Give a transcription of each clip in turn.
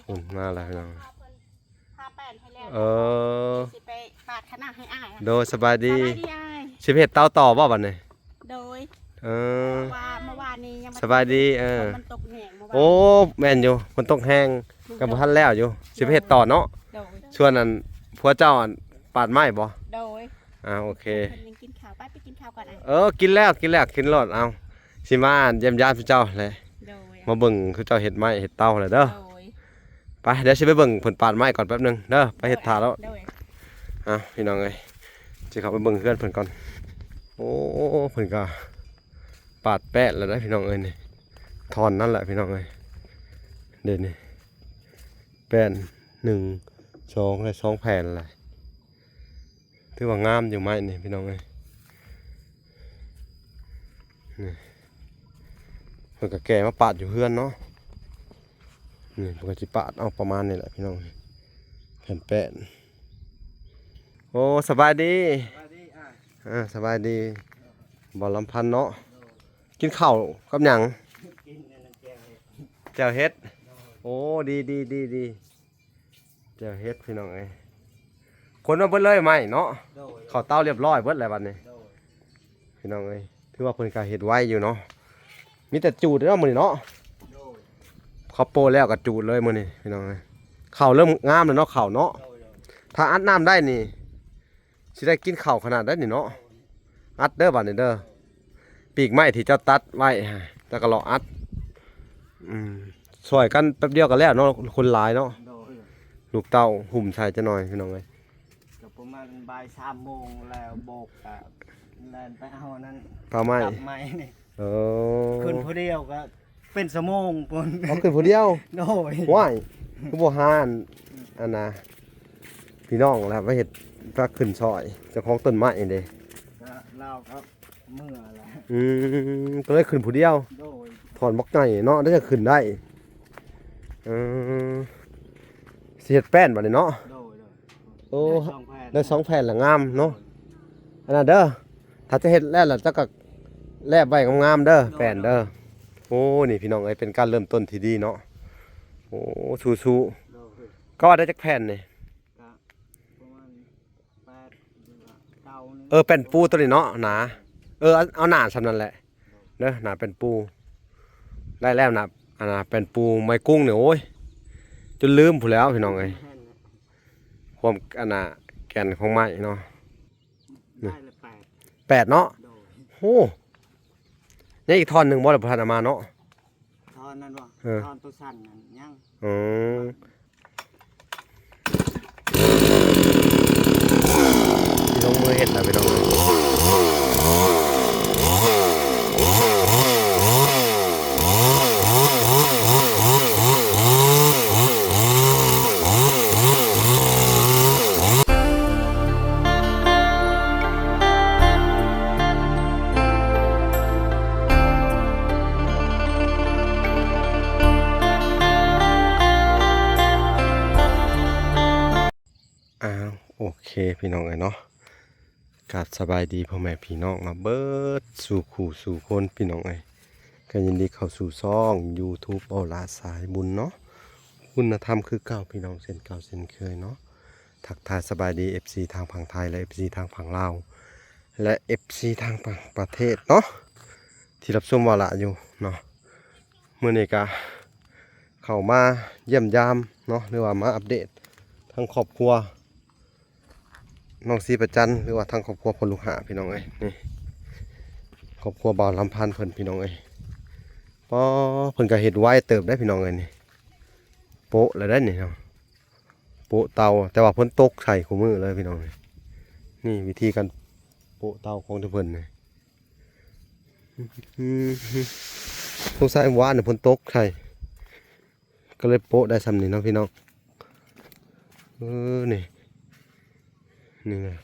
ພຸ້ນມາແລ້ວພີ່ນ້ອງ. ພາແປ້ນໃຫ້ແລ້ວ ເອີ ຊິໄປປາດຄະນະໃຫ້ອ້າຍ. ໂດຍ ສະບາຍດີ. ສະບາຍດີອ້າຍ. ຊິໄປເຮັດເຕົາຕໍ່ບໍ່ບັດນີ້? ໂດຍ ເອີ ເພາະວ່າເມື່ອວານນີ້ຍັງບໍ່ ສະບາຍດີ. ເອີ ຝົນມັນຕົກແຮງເມື່ອວານ. ໂອ້ ແມ່ນຢູ່ ຝົນຕົກແຮງ ກໍບໍ່ທັນແລ້ວຢູ່. ຊິໄປເຮັດຕໍ່ເນາະ. ໂດຍ ສ່ວນອັນ ຜົວເຈົ້າອັນ ປາດໄມ້ບໍ່? ໂດຍ ອ່າ ໂອເຄ ເພິ່ນຍັງກິນເຂົ້າ. ໄປ ໄປກິນເຂົ້າກ່ອນ. ເອີ ກິນແລ້ວ ກິນແລ້ວ ກິນໂລດ. ເອົາ ຊິມາຢ້ຽມຢາມເຈົ້າແຫຼະ. ໂດຍ ມາເບິ່ງເຈົ້າເຮັດໄມ້ເຮັດເຕົາແຫຼະເດີ. ໂດຍ ໄປ ດຽວຊິໄປເບິ່ງເພິ່ນປາດໄມ້ກ່ອນແປັບໜຶ່ງເດີ. ໄປເຮັດຖ້າແລ້ວ. ໂດຍ ອ່ະ ພີ່ນ້ອງເອີຍ ຊິເຂົ້າໄປເບິ່ງເຮືອນເພິ່ນກ່ອນ. ໂອ້ ເພິ່ນກະປາດແປ້ນແລ້ວເດີພີ່ນ້ອງເອີຍ. ນີ້ ທ່ອນນັ້ນແຫຼະພີ່ນ້ອງເອີຍ. ເດ້ນີ້ ແປ້ນ ໜຶ່ງ ສອງ ໄດ້ສອງແຜ່ນແຫຼະ. ຖືວ່າງາມຢູ່ໄມ້ນີ້ພີ່ນ້ອງເອີຍ. ນີ້ ເພິ່ນກໍແກ່ມາປາດຢູ່ເຮືອນເນາະ. ນີ້ ເພິ່ນກໍຊິປາດເອົາປະມານນີ້ແຫຼະພີ່ນ້ອງ. ແຜ່ນແປ້ນ. ໂອ້ ສະບາຍດີ. ສະບາຍດີອ້າຍ. ເອີ ສະບາຍດີ ບ່າວລຳພັນເນາະ. ໂດຍ ກິນເຂົ້າກັບຫຍັງ? ກິນອັນນັ້ນ ແຈ່ວເຫັດ. ແຈ່ວເຫັດ. ໂດຍ ໂອ້ ດີໆໆໆ. ແຈ່ວເຫັດພີ່ນ້ອງເອີຍ. ຂົນມາເບິດເລີຍໄມ້ເນາະ. ໂດຍ ເຂົ້າເຕົາລຽບຮ້ອຍເບິດແລ້ວບັດນີ້. ໂດຍ ພີ່ນ້ອງເອີຍ ຖືວ່າເພິ່ນກະເຮັດໄວຢູ່ເນາະ. ມີແຕ່ຈູດເນາະມື້ນີ້ເນາະ. ໂດຍ ເຂົາໂປະແລ້ວກະຈູດເລີຍມື້ນີ້ພີ່ນ້ອງເອີຍ. ເຂົ້າເລີ່ມງາມແລ້ວເນາະ ເຂົ້າເນາະ. ໂດຍ ໂດຍ ຖ້າອັດນ້ຳໄດ້ນີ້ ຊິໄດ້ກິນເຂົ້າຂະໜາດໃດນີ້ເນາະ. ອັດເດີບາດນີ້ເດີ ປີກໄມ້ທີ່ເຈົ້າຕັດໄວ້ ເຈົ້າກໍເລາະອັດ. ອືມ ຊ່ອຍກັນແປັບດຽວກໍແລ້ວເນາະ ຄົນຫຼາຍເນາະ. ໂດຍ ລູກເຕົ້າຫຸ້ມໃສ່ຈັກໜ່ອຍພີ່ນ້ອງເອີຍ. ກໍປະມານບ່າຍສາມໂມງແລ້ວ ໂບກກໍແລ່ນໄປເອົາອັນນັ້ນ ປ່າໄມ້ ຕັດໄມ້ນີ້. ເອີ ຂຶ້ນຜູ້ດຽວກໍເປັນຊົ່ວໂມງພຸ້ນ. ເອົາ ຂຶ້ນຜູ້ດຽວ. ໂດຍ ວ້າຍ ຄືບໍ່ຫາອັນ ອັນນະ ພີ່ນ້ອງລະມາເຮັດ ພາຂຶ້ນຊ່ອຍເຈົ້າຂອງຕົ້ນໄມ້ເດ້. ກໍລາວກໍເມື່ອແຫຼະ. ອືມ ກໍເລີຍຂຶ້ນຜູ້ດຽວ. ໂດຍ ທ່ອນບັກໃຫຍ່ເນາະ ໄດ້ຈະຂຶ້ນໄດ້. ເອີ ຊິເຮັດແປ້ນບັດນີ້ເນາະ. ໂດຍ ໂດຍ ໂອ້ ໄດ້ສອງແຜ່ນ ໄດ້ສອງແຜ່ນລະງາມເນາະ. ໂດຍ ອັນນັ້ນເດີ ຖ້າຈະເຮັດແລ້ວລະເຈົ້າກໍແລບໄວ້ງາມໆເດີ. ໂດຍ ແປ້ນເດີ. ໂອ້ ນີ້ພີ່ນ້ອງເອີຍ ເປັນການເລີ່ມຕົ້ນທີ່ດີເນາະ. ໂອ້ ສູ້ໆ. ໂດຍ ກໍວ່າໄດ້ຈັກແຜ່ນນີ້? ກໍປະມານແປດ ເກົ້າ ເອີ ແປ້ນປູໂຕນີ້ເນາະ ໜາ. ເອີ ເອົາ ເອົາໜາສ່ຳນັ້ນແຫຼະເດີ ໜາແປ້ນປູ. ໄດ້ແລ້ວໜາ ອັນນະ ແປ້ນປູໄມ້ກຸ້ງນີ້ ໂອ້ຍ ຈົນລືມພຸ້ນແລ້ວພີ່ນ້ອງເອີຍ. ຄວາມ ອັນນະ ແກ່ນຂອງໄມ້ເນາະ. ໄດ້ລະແປດ ແປດເນາະ. ໂດຍ ໂຫ ຍັງອີກທ່ອນໜຶ່ງບໍ່ລະ ບໍ່ທັນເອົາມາເນາະ. ທ່ອນນັ້ນບໍ່? ເອີ ທ່ອນໂຕສັ້ນນັ້ນຍັງ. ອືມ ຊິລົງມືເຮັດລະພີ່ນ້ອງ. ອ້າວ ໂອເຄພີ່ນ້ອງເອີຍເນາະ. ກາບສະບາຍດີພໍ່ແມ່ພີ່ນ້ອງເນາະ ເບິດສູ່ຄູ່ສູ່ຄົນພີ່ນ້ອງເອີຍ. ກໍຍິນດີເຂົ້າສູ່ຊ່ອງຢູທູບ ເບົາຫຼ້າສາຍບຸນເນາະ. ຄຸນນະທຳຄືເກົ່າພີ່ນ້ອງ ເຊັ່ນເກົ່າເຊັ່ນເຄີຍເນາະ. ທັກທາຍສະບາຍດີເອັຟຊີທາງຝັ່ງໄທ ແລະ ເອັຟຊີທາງຝັ່ງລາວ ແລະ ເອັຟຊີທາງຕ່າງປະເທດເນາະ ທີ່ຮັບຊົມເບົາຫຼ້າຢູ່ເນາະ. ມື້ນີ້ກະເຂົ້າມາຢ້ຽມຢາມເນາະ ຫຼືວ່າມາອັບເດດທາງຄອບຄົວ ນ້ອງສີປະຈັນ ຫຼືວ່າທາງຄອບຄົວພໍ່ລູກຫ້າພີ່ນ້ອງເອີຍ. ນີ້ຄອບຄົວບ່າວລຳພັນເພິ່ນພີ່ນ້ອງເອີຍ. ປໍ ເພິ່ນກໍເຮັດໄວເຕີບໄດ໋ພີ່ນ້ອງເອີຍ. ນີ້ໂປະແລ້ວໄດ໋ນີ້ເນາະ ໂປະເຕົາ ແຕ່ວ່າຝົນຕົກໃສ່ຄູ່ມື້ເລີຍພີ່ນ້ອງເອີຍ. ນີ້ວິທີການໂປະເຕົາຂອງເພິ່ນນີ້ ສົງໄສວານຝົນຕົກໃສ່ ກໍເລີຍໂປະໄດ້ຊ່ຳນີ້ເນາະພີ່ນ້ອງ. ເອີ ນີ້ ນີ້ນະ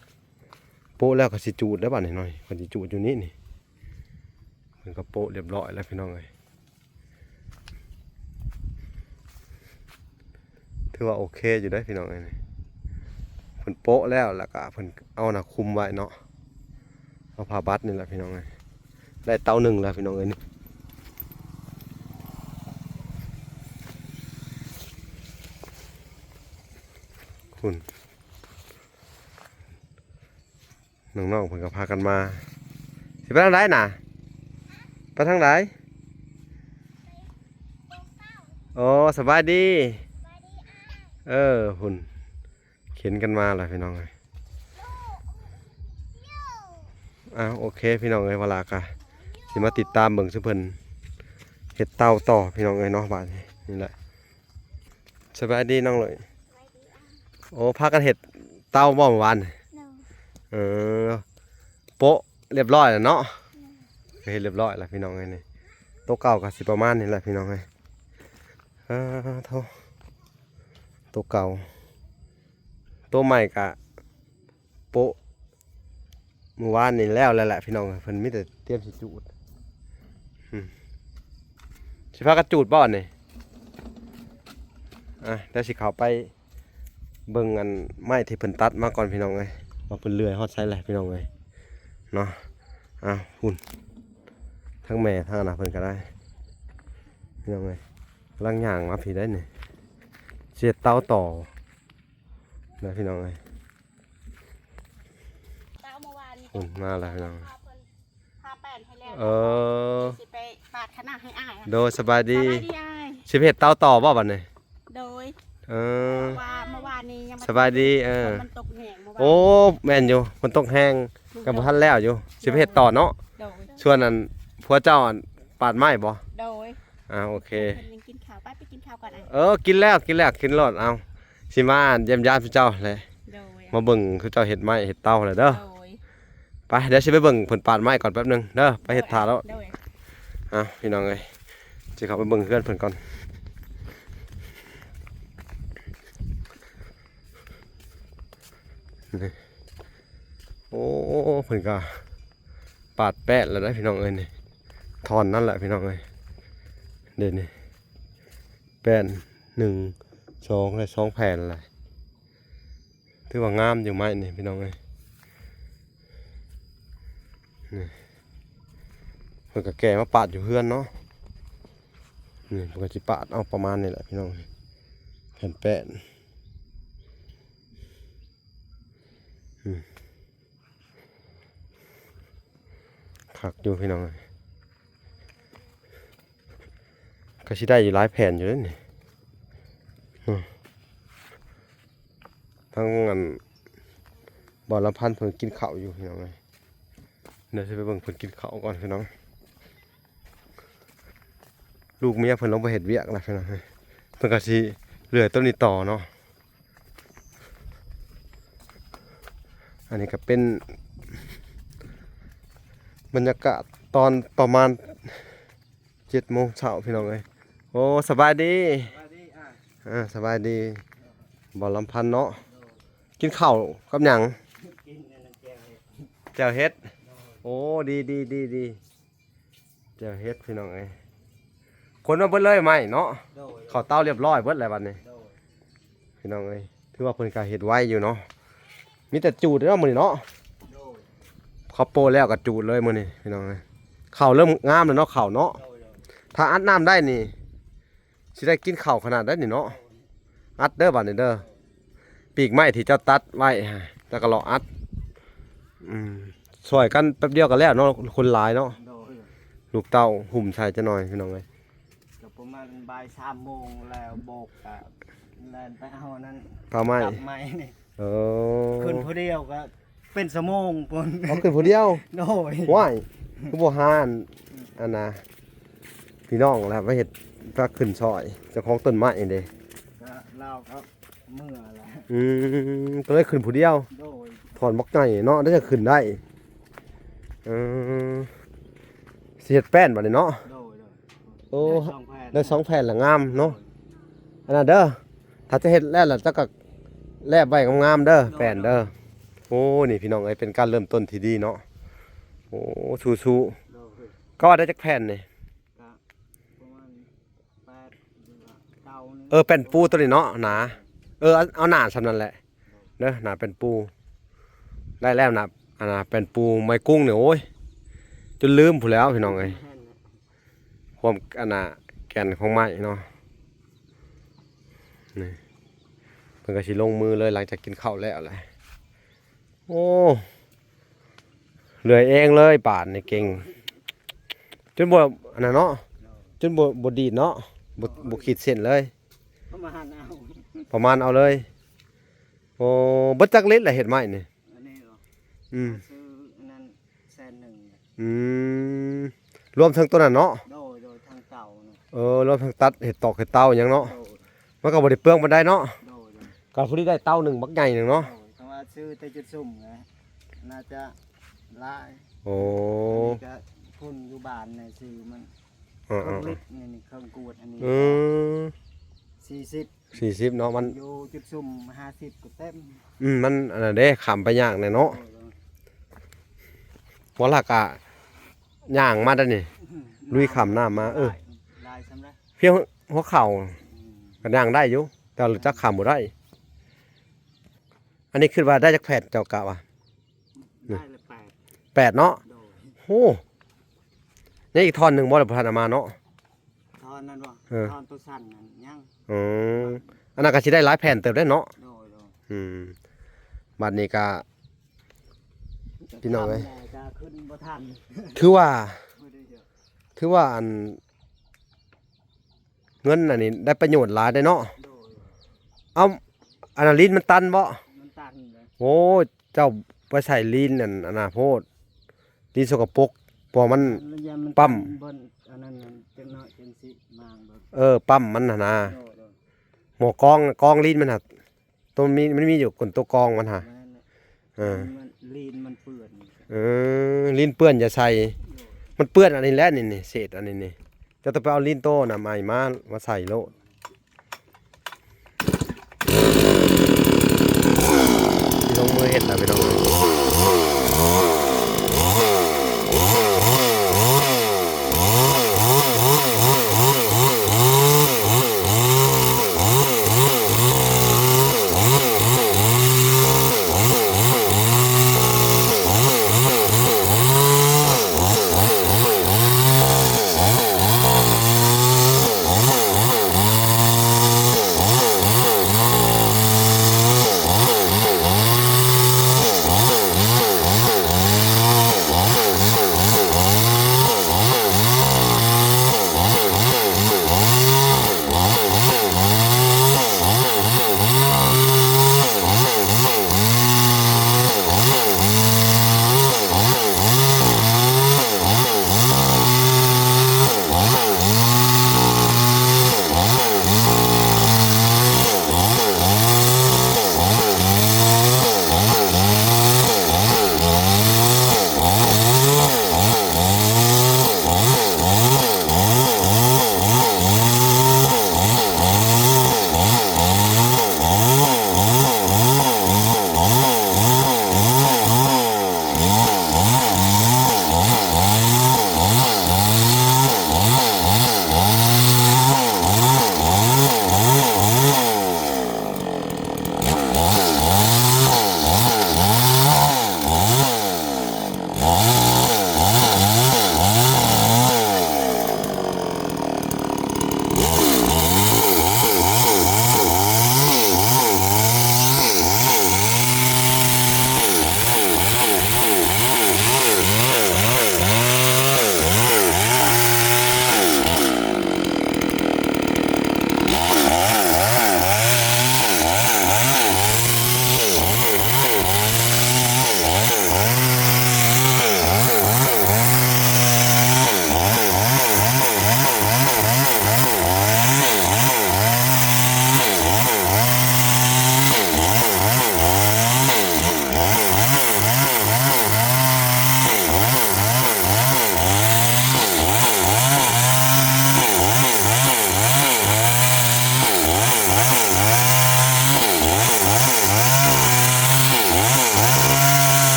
ໂປະແລ້ວກໍຊິຈູດແລ້ວບາດນີ້ເນາະ. ເພິ່ນຊິຈູດຢູ່ນີ້ນີ້ ເພິ່ນກໍໂປະລຽບຮ້ອຍແລ້ວພີ່ນ້ອງເອີຍ. ຖືວ່າໂອເຄຢູ່ເດ້ພີ່ນ້ອງເອີຍ. ນີ້ເພິ່ນໂປະແລ້ວ ແລ້ວກໍເພິ່ນເອົາໜ້າຄຸມໄວ້ເນາະ. ເອົາຜ້າບັດນີ້ແຫຼະພີ່ນ້ອງເອີຍ. ໄດ້ເຕົາໜຶ່ງແລ້ວພີ່ນ້ອງເອີຍ. ນີ້ ພຸ້ນ ນ້ອງໆເພິ່ນກໍພາກັນມາ. ຊິໄປທາງໃດນະ? ໄປທາງໃດ? ໂອ້ ສະບາຍດີ. ເອີ ພຸ້ນ ເຂັນກັນມາແລ້ວພີ່ນ້ອງເອີຍ. ອ້າວ ໂອເຄພີ່ນ້ອງເອີຍ ວາລາກະຊິມາຕິດຕາມເບິ່ງຊຸມເພິ່ນເຮັດເຕົາຕໍ່ພີ່ນ້ອງເອີຍເນາະ. ບາດນີ້ ນີ້ແຫຼະ ສະບາຍດີນ້ອງເລີຍ. ໂອ້ ພາກັນເຮັດເຕົາບໍ່ມື້ວານນີ້? ເອີ ໂປະລຽບຮ້ອຍແລ້ວເນາະ. ເຮັດລຽບຮ້ອຍແລ້ວພີ່ນ້ອງເອີຍນີ້. ໂຕະເກົ່າກໍຊິປະມານນີ້ແຫຼະພີ່ນ້ອງເອີຍ. ເອີ ໂທ້ ໂຕະເກົ່າ ໂຕະໃໝ່ກະໂປະມື້ວານນີ້ແລ້ວແຫຼະພີ່ນ້ອງ. ເພິ່ນມີແຕ່ຕຽມຊິຈູດ. ອືມ ຊິພາກັນຈູດບໍ່ນີ້? ອ່ະ ດຽວຊິເຂົ້າໄປເບິ່ງອັນໄມ້ທີ່ເພິ່ນຕັດມາກ່ອນພີ່ນ້ອງເອີຍ ວ່າເພິ່ນເລື່ອຍຮອດໃສແຫຼະພີ່ນ້ອງເອີຍເນາະ. ອ້າວ ພຸ້ນ ທັງແມ່ທັງອັນນະເພິ່ນກໍໄດ້ພີ່ນ້ອງເອີຍ. ກຳລັງຍ່າງມາພີ້ໄດ໋ນີ້ ຊິເຮັດເຕົາຕໍ່ນະພີ່ນ້ອງເອີຍ. ເຊົ້າເມື່ອວານນີ້ ພຸ້ນມາແລ້ວພີ່ນ້ອງ. ພາເພິ່ນ ພາແປ້ນໃຫ້ແລ້ວ ເອີ ຊິໄປປາດຄະນະໃຫ້ອ້າຍ. ໂດຍ ສະບາຍດີ. ສະບາຍດີອ້າຍ. ຊິໄປເຮັດເຕົາຕໍ່ບໍ່ບັດນີ້? ໂດຍ ເອີ ເພາະວ່າເມື່ອວານນີ້ຍັງບໍ່ ສະບາຍດີ. ເອີ ຝົນມັນຕົກແຮງເມື່ອວານ. ໂອ້ ແມ່ນຢູ່ ຝົນຕົກແຮງ ໂດຍ ກໍບໍ່ທັນແລ້ວຢູ່. ຊິໄປເຮັດຕໍ່ເນາະ. ໂດຍ ໂດຍ ສ່ວນອັນ ຜົວເຈົ້າອັນປາດໄມ້ບໍ່? ໂດຍ ອ່າ ໂອເຄ ເພິ່ນຍັງກິນເຂົ້າ. ໄປ ໄປກິນເຂົ້າກ່ອນອ້າຍ. ເອີ ກິນແລ້ວ ກິນແລ້ວ ກິນໂລດ. ເອົາ ຊິມາຢ້ຽມຢາມເຈົ້າແຫຼະ. ໂດຍ ມາເບິ່ງເຂົາເຈົ້າເຮັດໄມ້ເຮັດເຕົາແຫຼະເດີ. ໂດຍ ໄປ ດຽວຊິໄປເບິ່ງເພິ່ນປາດໄມ້ກ່ອນແປັບໜຶ່ງເດີ ໄປເຮັດຖ້າແລ້ວ. ໂດຍ ອ່ະ ພີ່ນ້ອງເອີຍ ຊິເຂົ້າໄປເບິ່ງເຮືອນເພິ່ນກ່ອນ. ນີ້ ໂອ້ ເພິ່ນກະປາດແປ້ນແລ້ວໄດ໋ພີ່ນ້ອງເອີຍນີ້. ທ່ອນນັ້ນແຫຼະພີ່ນ້ອງເອີຍ ເດ້ນີ້ ແປ້ນ ໜຶ່ງ ສອງ ແລະ ສອງແຜ່ນແຫຼະ. ຖືວ່າງາມຢູ່ໄມ້ນີ້ພີ່ນ້ອງເອີຍ. ນີ້ ເພິ່ນກໍແກ່ມາປາດຢູ່ເຮືອນເນາະ. ນີ້ ເພິ່ນກໍຊິປາດເອົາປະມານນີ້ແຫຼະພີ່ນ້ອງ ແຜ່ນແປ້ນ. ອືມ ຄັກຢູ່ພີ່ນ້ອງເອີຍ. ກໍຊິໄດ້ຢູ່ຫຼາຍແຜ່ນຢູ່ເດ້ນີ້. ອືມ ທາງອັນ ບ່ອນລຳພັນເພິ່ນກິນເຂົ້າຢູ່ພີ່ນ້ອງເອີຍ. ດຽວຊິໄປເບິ່ງເພິ່ນກິນເຂົ້າກ່ອນພີ່ນ້ອງ. ລູກເມຍເພິ່ນລົງໄປເຮັດວຽກແລ້ວພີ່ນ້ອງເອີຍ ເພິ່ນກໍຊິເລື່ອຍຕົ້ນນີ້ຕໍ່ເນາະ. ອັນນີ້ກໍເປັນບັນຍາກາດຕອນປະມານເຈັດໂມງເຊົ້າພີ່ນ້ອງເອີຍ. ໂອ້ ສະບາຍດີ. ສະບາຍດີອ້າຍ. ເອີ ສະບາຍດີ ບ່າວລຳພັນເນາະ. ໂດຍ ກິນເຂົ້າກັບຫຍັງ? ກິນອັນນັ້ນ ແຈ່ວເຫັດ. ແຈ່ວເຫັດ. ໂດຍ ໂອ້ ດີໆໆໆ. ແຈ່ວເຫັດພີ່ນ້ອງເອີຍ ຂົນມາເບິດເລີຍໄມ້ເນາະ. ໂດຍ ເຂົ້າເຕົາລຽບຮ້ອຍເບິດແລ້ວບັດນີ້. ໂດຍ ພີ່ນ້ອງເອີຍ ຖືວ່າເພິ່ນກໍເຮັດໄວຢູ່ເນາະ. ມີແຕ່ຈູດເນາະມື້ນີ້ເນາະ. ໂດຍ ເຂົ້າໂປະແລ້ວກໍຈູດເລີຍມື້ນີ້ພີ່ນ້ອງເອີຍ. ເຂົ້າເລີ່ມງາມແລ້ວເນາະ ເຂົ້າເນາະ. ໂດຍໆ ຖ້າອັດນ້ຳໄດ້ນີ້ ຊິໄດ້ກິນເຂົ້າຂະໜາດໃດນີ້ເນາະ. ອັດເດີບາດນີ້ເດີ ປີກໄມ້ທີ່ເຈົ້າຕັດໄວ້ ເຈົ້າກໍເລາະອັດ. ອືມ ຊ່ວຍກັນແປັບດຽວກໍແລ້ວເນາະ ຄົນຫຼາຍເນາະ. ໂດຍ ລູກເຕົ້າຫຸ້ມໃສ່ຈັກໜ່ອຍພີ່ນ້ອງເອີຍ. ກໍປະມານບ່າຍສາມໂມງແລ້ວ ໂບກກໍແລ່ນໄປເອົານັ້ນ ຕັດໄມ້ນີ້. ເອີ ຂຶ້ນຜູ້ດຽວກໍເປັນຊົ່ວໂມງພຸ້ນ. ເອົາຂຶ້ນຜູ້ດຽວ? ໂດຍ ວ້າຍ ຄືບໍ່ຫາອັນ ອັນນະ ພີ່ນ້ອງລະໄປເຮັດ ພາຂຶ້ນຊ່ອຍເຈົ້າຂອງຕົ້ນໄມ້ເດ້. ກໍລາວກໍເມື່ອລະ. ອືມ ກໍເລີຍຂຶ້ນຜູ້ດຽວ. ໂດຍ ທ່ອນບັກໃຫຍ່ເນາະ ໄດ້ຈະຂຶ້ນໄດ້. ເອີ ຊິເຮັດແປ້ນບັດນີ້ເນາະ. ໂດຍໆ ໂອ້ ໄດ້ສອງແຜ່ນ ໄດ້ສອງແຜ່ນລະງາມເນາະ. ໂດຍ ອັນນັ້ນເດີ ຖ້າຈະເຮັດແລ້ວລະ ເຈົ້າກໍແລບໄວ້ງາມໆເດີ ໂດຍໆ ແປ້ນເດີ. ໂອ້ ນີ້ພີ່ນ້ອງເອີຍ ເປັນການເລີ່ມຕົ້ນທີ່ດີເນາະ. ໂອ້ ສູ້ໆ. ໂດຍ ກໍວ່າໄດ້ຈັກແຜ່ນນີ້? ກະປະມານແປດ ຫຼືວ່າເກົ້ານີ້. ເອີ ແປ້ນປູໂຕນີ້ເນາະ ໜາ. ເອີ ເອົາ ເອົາໜາສ່ຳນັ້ນແຫຼະເດີ ໜາແປ້ນປູ. ໄດ້ແລ້ວນະ ອັນນະ ແປ້ນປູໄມ້ກຸ້ງນີ້ ໂອ້ຍ ຈົນລືມພຸ້ນແລ້ວພີ່ນ້ອງເອີຍ. ຄວາມອັນນະ ແກ່ນຂອງໄມ້ເນາະ ນີ້ ເພິ່ນກໍຊິລົງມືເລີຍ ຫຼັງຈາກກິນເຂົ້າແລ້ວແຫຼະ. ໂອ້ ເລື່ອຍເອງເລີຍບາດນີ້ ເກັ່ງຈົນບໍ່ອັນນັ້ນເນາະ ຈົນບໍ່ ບໍ່ດີດເນາະ ບໍ່ ບໍ່ຂີດເສັ້ນເລີຍ ປະມານເອົາ ປະມານເອົາເລີຍ. ໂອ້ ເບິດຈັກລິດລະເຮັດໄມ້ນີ້? ອັນນີ້ເນາະ ອືມ ຊື້ອັນນັ້ນແສນໜຶ່ງ. ອືມ ລວມເຖິງຕົວນັ້ນເນາະ? ໂດຍ ໂດຍ ທັງເຕົາເນາະ. ເອີ ລວມທັງຕັດ ເຮັດຕອກເຮັດເຕົາຫຍັງເນາະ? ໂດຍ ມັນກໍບໍ່ໄດ້ເປືອງປານໃດເນາະ? ໂດຍ ໂດຍ ກໍພໍດີໄດ້ເຕົາໜຶ່ງບັກໃຫຍ່ໜຶ່ງເນາະ? ໂດຍ ເພາະວ່າຊື້ແຕ່ຈຸດສຸມນະ ໜ້າຈະຫຼາຍ. ໂອ້ ອັນນີ້ກໍພຸ້ນຢູ່ບ້ານໃນຊື້ມັນ ເອີ ເອີ ເຄິ່ງລິດນີ້ ເຄິ່ງກວດອັນນີ້ ອືມ ສີ່ສິບ ສີ່ສິບເນາະ ມັນຢູ່ຈຸດຊຸມຫ້າສິບກໍເຕັມ. ອືມ ມັນອັນນັ້ນເດ້ ຂ້າມໄປຍາກແດ່ເນາະ. ໂດຍ ໂດຍ ບໍ່ລະກະຍ່າງມາໄດ້ນີ້ ອືມ ລຸຍຂ້າມນ້ຳມາ. ເອີ ຫຼາຍ ຫຼາຍສ່ຳໃດ ພຽງຫົວເຂົ່າ ອືມ ກໍຍ່າງໄດ້ຢູ່ ແຕ່ລົດຈັກຂ້າມບໍ່ໄດ້. ອັນນີ້ຄິດວ່າໄດ້ຈັກແຜ່ນເຈົ້າກະວ່າ? ໄດ້ລະແປດ ແປດເນາະ. ໂດຍ ໂຫ ຍັງອີກທ່ອນໜຶ່ງບໍ່ລະ ບໍ່ທັນເອົາມາເນາະ? ທ່ອນນັ້ນບໍ່? ເອີ ທ່ອນໂຕສັ້ນນັ້ນຍັງ. ອືມ ອັນນັ້ນກໍຊິໄດ້ຫຼາຍແຜ່ນເຕີບໄດ້ເນາະ. ໂດຍ ໂດຍ ອືມ ບັດນີ້ກໍ ພີ່ນ້ອງເອີຍ ກໍຂຶ້ນບໍ່ທັນ ຖືວ່າ ບໍ່ໄດ້ເຍາະ ຖືວ່າອັນ ເງິນອັນນີ້ໄດ້ປະໂຫຍດຫຼາຍເດ້ເນາະ. ໂດຍ ເອົ້າ ອັນນັ້ນລີນມັນຕັນບໍ່? ມັນຕັນເດ້. ໂອ້ ເຈົ້າໄປໃສ່ລີນອັນ ອັນນັ້ນໂພດ ລີນສົກກະປົກ ເພາະມັນ ມັນຢ້ານມັນ ປ້ຳ ຕັນບ່ອນອັນນັ້ນຈັກໜ້ອຍ ຈັ່ງຊິມ້າງເບິ່ງ. ເອີ ປ້ຳມັນຫັ້ນນະ. ໂດຍ ໂດຍ ໝໍ້ກອງ ກອງລີນມັນຫະ ໂຕມີ ມັນມີຢູ່ກົ້ນໂຕກອງມັນຫະ. ແມ່ນແຫຼະ ເອີ ມັນ ລີນມັນເປື້ອນ. ເອີ ລີນເປື້ອນຢ່າໃສ່. ໂດຍ ມັນເປື້ອນອັນນີ້ແຫຼະ ນີ້ ນີ້ ເສດອັນນີ້ນີ້ ເຈົ້າຕ້ອງໄປເອົາລີນໂຕນະໃໝ່ມາ ມາໃສ່ໂລດ. ຊິລົງມືເຮັດແລ້ວພີ່ນ້ອງ.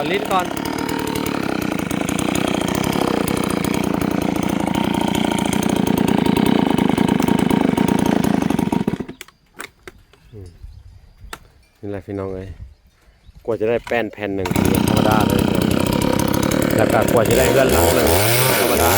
ຫຼິ້ນກ່ອນ. ອືມ ນີ້ແຫຼະພີ່ນ້ອງເອີຍ ກວ່າຈະໄດ້ແປ້ນແຜ່ນໜຶ່ງ ບໍ່ທຳມະດາເລີຍພີ່ນ້ອງ ແລ້ວກໍກວ່າຈະໄດ້ເຮືອນຫຼັງໜຶ່ງ ບໍ່ທຳມະດາ.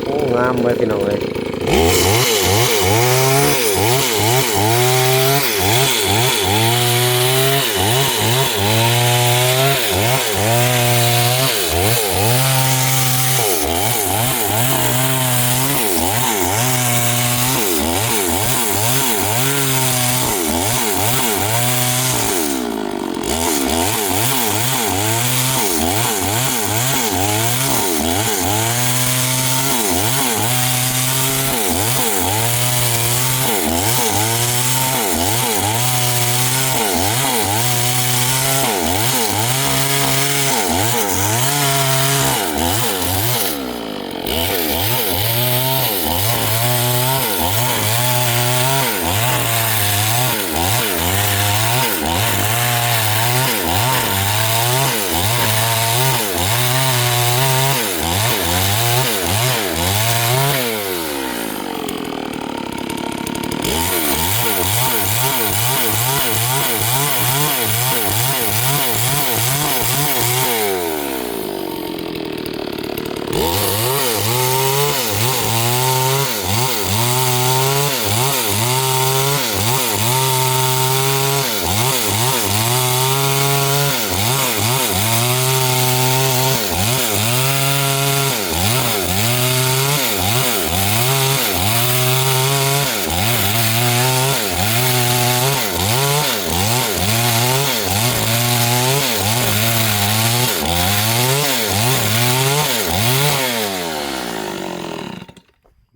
ໂອ້ ງາມເວີຍພີ່ນ້ອງເອີຍ.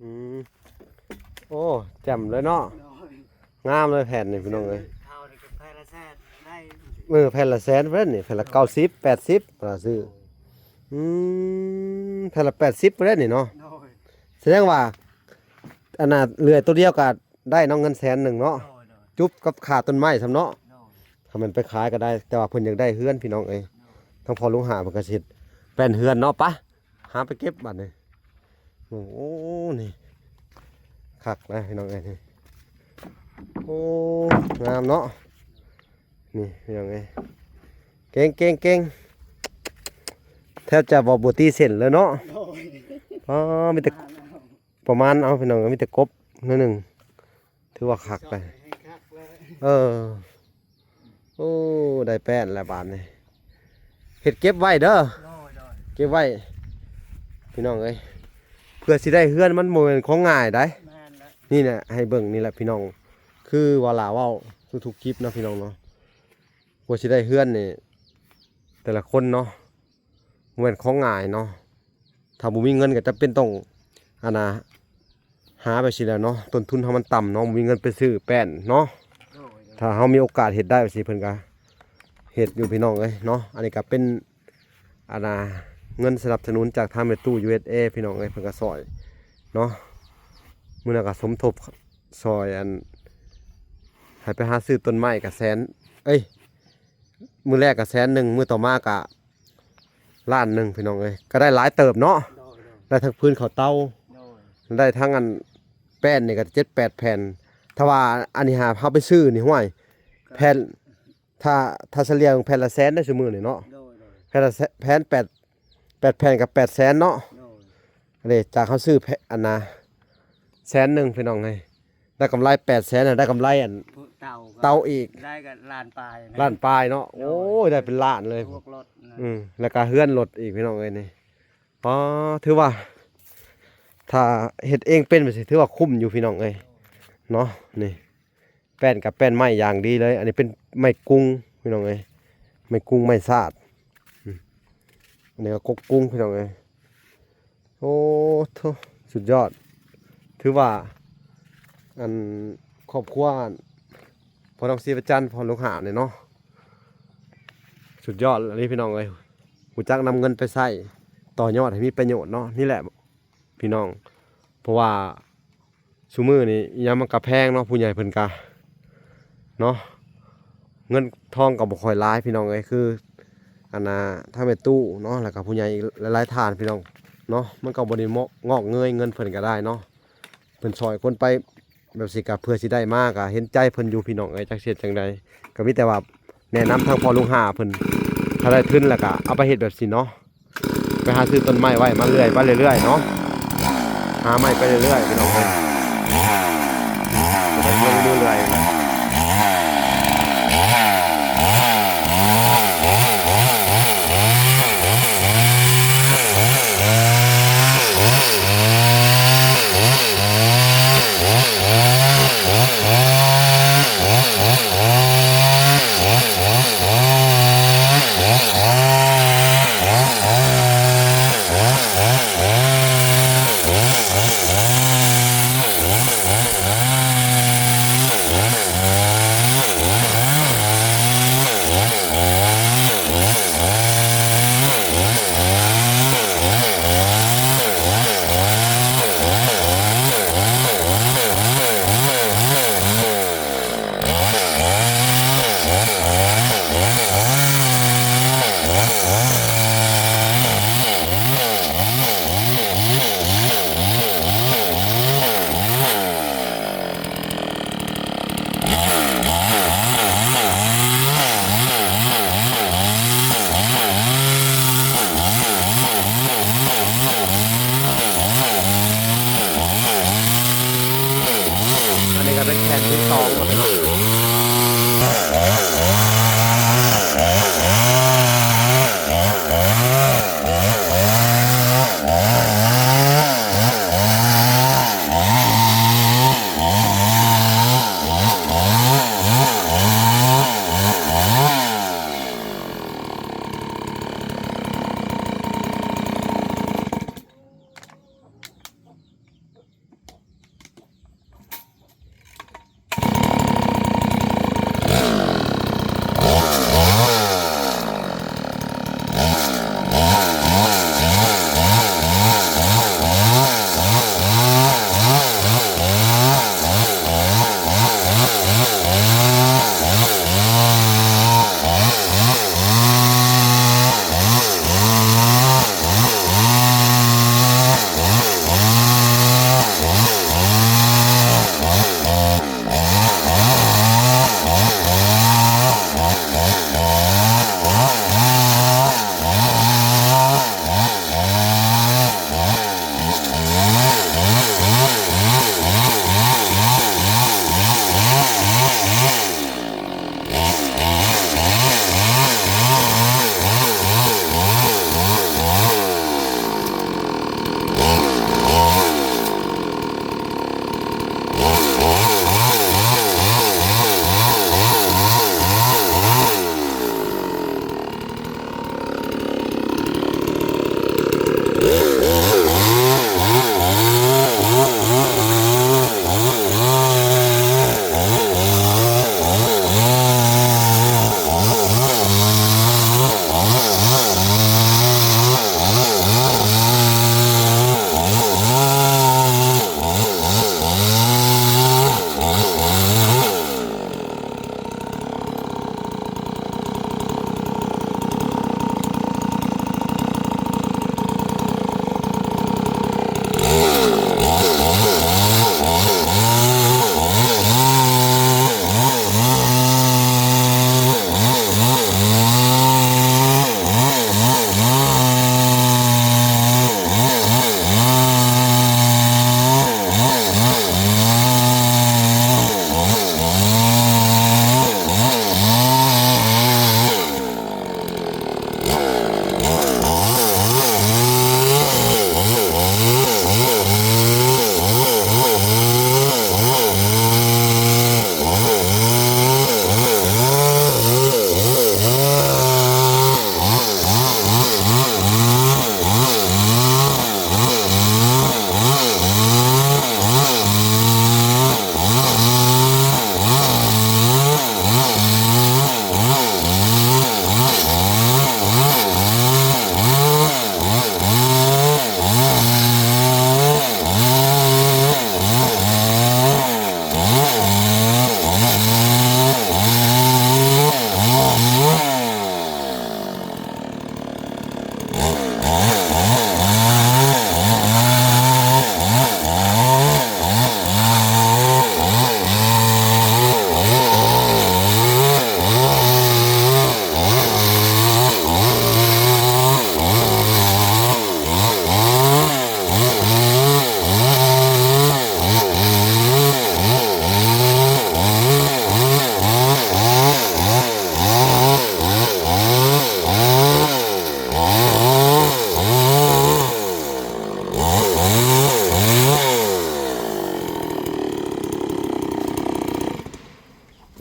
ອືມ ໂອ້ ແຈ່ມເລີຍເນາະ ໂດຍ ງາມເລີຍແຜ່ນນີ້ພີ່ນ້ອງເອີຍ ເອົາແຕ່ແຜ່ນລະແສນໄດ້ ເອີ ແຜ່ນລະແສນເພິ່ນນີ້ ແຜ່ນລະເກົ້າສິບ ແປດສິບວ່າຊື້ ໂດຍ ອືມ ແຜ່ນລະແປດສິບພຸ້ນແຫຼະນີ້ເນາະ ໂດຍ ສະແດງວ່າ ອັນນ່າ ເລື່ອຍໂຕດຽວກໍໄດ້ເນາະ ເງິນແສນໜຶ່ງເນາະ ໂດຍ ໂດຍ ຈຸບກັບຄ່າຕົ້ນໄມ້ຊ້ຳເນາະ ໂດຍ ຖ້າແມ່ນໄປຂາຍກໍໄດ້ ແຕ່ວ່າເພິ່ນຢາກໄດ້ເຮືອນພີ່ນ້ອງເອີຍ ໂດຍ ທາງພໍ່ຫຼວງຫ້າເພິ່ນກໍຊິເຮັດແປ້ນເຮືອນເນາະ ປະ ຫາໄປເກັບບາດນີ້ ໂອ້ ນີ້ຄັກນະພີ່ນ້ອງເອີຍ ນີ້ ໂອ້ ງາມເນາະ ນີ້ພີ່ນ້ອງເອີຍ ເກັ່ງໆໆ ແທບຈະບໍ່ ບໍ່ຕີເສັ້ນເລີຍເນາະ ໂດຍ ອໍ ມີແຕ່ ປະມານເອົາພີ່ນ້ອງ ມີແຕ່ກົບໜ້ອຍໜຶ່ງ ຖືວ່າຄັກແລ້ວ ຄັກແລ້ວ ເອີ ໂອ້ ໄດ້ແປ້ນແລ້ວບາດນີ້ ເຮັດເກັບໄວ້ເດີ ໂດຍ ໂດຍ ເກັບໄວ້ພີ່ນ້ອງເອີຍ ເພື່ອຊິໄດ້ເຮືອນມັນບໍ່ແມ່ນຂອງງ່າຍໃດ ແມ່ນແຫຼະ ນີ້ແຫຼະ ໃຫ້ເບິ່ງນີ້ແຫຼະພີ່ນ້ອງ ຄືວ່າຫຼ້າເວົ້າທຸກໆຄລິບເນາະພີ່ນ້ອງເນາະ ກວ່າຊິໄດ້ເຮືອນນີ້ ແຕ່ລະຄົນເນາະ ບໍ່ແມ່ນຂອງງ່າຍເນາະ ຖ້າບໍ່ມີເງິນກໍຈຳເປັນຕ້ອງ ອັນນ່າ ຫາແບບຊີ້ແຫຼະເນາະ ຕົ້ນທຶນເຮົາມັນຕ່ຳເນາະ ບໍ່ມີເງິນໄປຊື້ແປ້ນເນາະ ໂດຍ ໂດຍ ຖ້າເຮົາມີໂອກາດເຮັດໄດ້ແບບຊີ້ ເພິ່ນກໍເຮັດຢູ່ພີ່ນ້ອງເອີຍເນາະ ອັນນີ້ກໍເປັນ ອັນນ່າ ເງິນສະໜັບສະໜູນຈາກທາງແມ່ຕູ້ ຢູເອັສເອ ພີ່ນ້ອງເອີຍ ເພິ່ນກໍຊ່ອຍເນາະ ມື້ນັ້ນກໍສົມທົບຊ່ອຍ ອັນ ໃຫ້ໄປຫາຊື້ຕົ້ນໄມ້ກໍແສນ ເອີຍ ມື້ແລກກໍແສນໜຶ່ງ ມື້ຕໍ່ມາກໍ ລ້ານໜຶ່ງພີ່ນ້ອງເອີຍ ກໍໄດ້ຫຼາຍເຕີບເນາະ ໂດຍ ໂດຍ ໄດ້ທັງພື້ນເຂົ້າເຕົາ ໂດຍ ໄດ້ທັງອັນແປ້ນນີ້ກໍເຈັດແປດແຜ່ນ ຖ້າວ່າອັນນີ້ຫາເຮົາໄປຊື້ນີ້ ຫ້ວຍ ແຜ່ນ ຖ້າ ຖ້າສະເລ່ຍແຜ່ນລະແສນໄດ໋ຊຸມື້ນີ້ເນາະ ໂດຍ ໂດຍ ແຜ່ນລະແສນ ແຜ່ນແປດ ແປດແຜ່ນກໍແປດແສນເນາະ ໂດຍ ອັນນີ້ຈາກເຮົາຊື້ແຜ່ນ ອັນນ່າ ແສນໜຶ່ງພີ່ນ້ອງເອີຍ ໄດ້ກຳໄລແປດແສນ ໄດ້ກຳໄລອັນ ເຕົາກໍ ເຕົາອີກ ໄດ້ກໍລ້ານປາຍນະ ລ້ານປາຍເນາະ ໂດຍ ໂອ້ຍ ໄດ້ເປັນລ້ານເລີຍ ບວກລົດນະ ອືມ ແລ້ວກໍເຮືອນລົດອີກພີ່ນ້ອງເອີຍນີ້ ອໍ ຖືວ່າ ຖ້າເຮັດເອງເປັນແບບຊີ້ ຖືວ່າຄຸ້ມຢູ່ພີ່ນ້ອງເອີຍເນາະ ນີ້ ປ້ນກໍແປ້ນໄມ້ຢ່າງດີເລີຍ. ອັນນີ້ເປັນໄມ້ກຸງພີ່ນ້ອງເອີຍ ໄມ້ກຸງໄມ້ຊາດ. ອືມ ອັນນີ້ກໍກົກກຸງພີ່ນ້ອງເອີຍ. ໂອ້ໂທ້ ສຸດຍອດ. ຖືວ່າ ອັນ ຄອບຄົວ ອັນ ພໍ່ນ້ອງສີປະຈັນ ພໍ່ລູກຫ້ານີ້ເນາະ ສຸດຍອດອີ່ຫຼີພີ່ນ້ອງເອີຍ. ຮູ້ຈັກນຳເງິນໄປໃຊ້ຕໍ່ຍອດໃຫ້ມີປະໂຫຍດເນາະ. ນີ້ແຫຼະພີ່ນ້ອງ ເພາະວ່າຊຸມື້ນີ້ອີ່ຫຍັງມັນກະແພງເນາະ ຜູ້ໃຫຍ່ເພິ່ນກະເນາະ ເງິນທອງກໍບໍ່ຄ່ອຍຫຼາຍພີ່ນ້ອງເອີຍ. ຄື ອັນນ່າ ທາງແມ່ຕູ້ເນາະ ແລ້ວກໍຜູ້ໃຫຍ່ອີກຫຼາຍໆທ່ານພີ່ນ້ອງເນາະ ມັນກໍບໍ່ໄດ້ເມາະງອກເງີຍເງິນເພິ່ນກໍໄດ້ເນາະ. ເພິ່ນຊ່ອຍຄົນໄປແບບຊີ້ກໍເພື່ອຊິໄດ້ມາ ກໍເຫັນໃຈເພິ່ນຢູ່ພີ່ນ້ອງເອີຍ. ຈັກຊິເຮັດຈັ່ງໃດ ກໍມີແຕ່ວ່າແນະນຳທາງພໍ່ລຸງຫ້າເພິ່ນ ຖ້າໄດ້ທຶນແລ້ວກໍເອົາໄປເຮັດແບບຊີ້ເນາະ. ໄປຫາຊື້ຕົ້ນໄມ້ໄວ້ມາເລື່ອຍ ໄປເລື້ອຍໆເນາະ ຫາໄມ້ໄປເລື້ອຍໆ ພີ່ນ້ອງເອີຍ ໄປເບິ່ງເລື້ອຍໆ. ອັນນີ້ກໍເປັນແຜ່ນທີ່ສອງແລ້ວເນາະ. ອ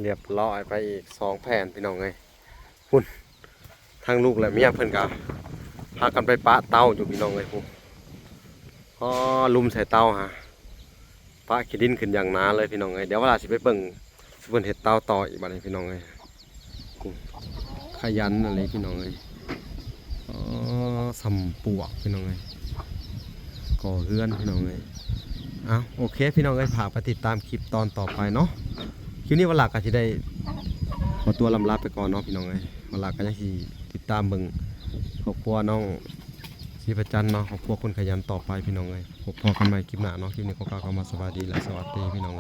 ຮຽບຮ້ອຍໄປອີກສອງແຜ່ນພີ່ນ້ອງເອີຍ. ພຸ້ນ ທັງລູກແລະເມຍເພິ່ນກໍພາກັນໄປປະເຕົາຢູ່ພີ່ນ້ອງເອີຍ. ພຸ້ນ ອໍ ລຸມໃສ່ເຕົາຫາ ປະຂີ້ດິນຂຶ້ນຢ່າງໜາເລີຍພີ່ນ້ອງເອີຍ. ດຽວວາລາຊິໄປເບິ່ງ ຊິເພິ່ນເຮັດເຕົາຕໍ່ອີກບັດນີ້ພີ່ນ້ອງເອີຍ. ພຸ້ນ ຂະຫຍັນອີ່ຫຼີພີ່ນ້ອງເອີຍ. ອໍ ສ່ຳປວກພີ່ນ້ອງເອີຍ ກໍ່ເຮືອນພີ່ນ້ອງເອີຍ. ເອົາ ໂອເຄພີ່ນ້ອງເອີຍ ຝາກໄປຕິດຕາມຄລິບຕອນຕໍ່ໄປເນາະ. ຄລິບນີ້ວາລາກໍຊິໄດ້ຂໍຕົວລຳລາໄປກ່ອນເນາະພີ່ນ້ອງເອີຍ. ວາລາກໍຍັງຊິຕິດຕາມເບິ່ງຄອບຄົວນ້ອງສີພະຈັນເນາະ ຄອບຄົວຄົນຂະຫຍັນຕໍ່ໄປພີ່ນ້ອງເອີຍ. ພົບພໍ້ກັນໃໝ່ຄລິບໜ້າເນາະ. ຄລິບນີ້ຂໍກ່າວຄຳວ່າສະບາຍດີ ແລະ ສະຫວັດດີພີ່ນ້ອງ.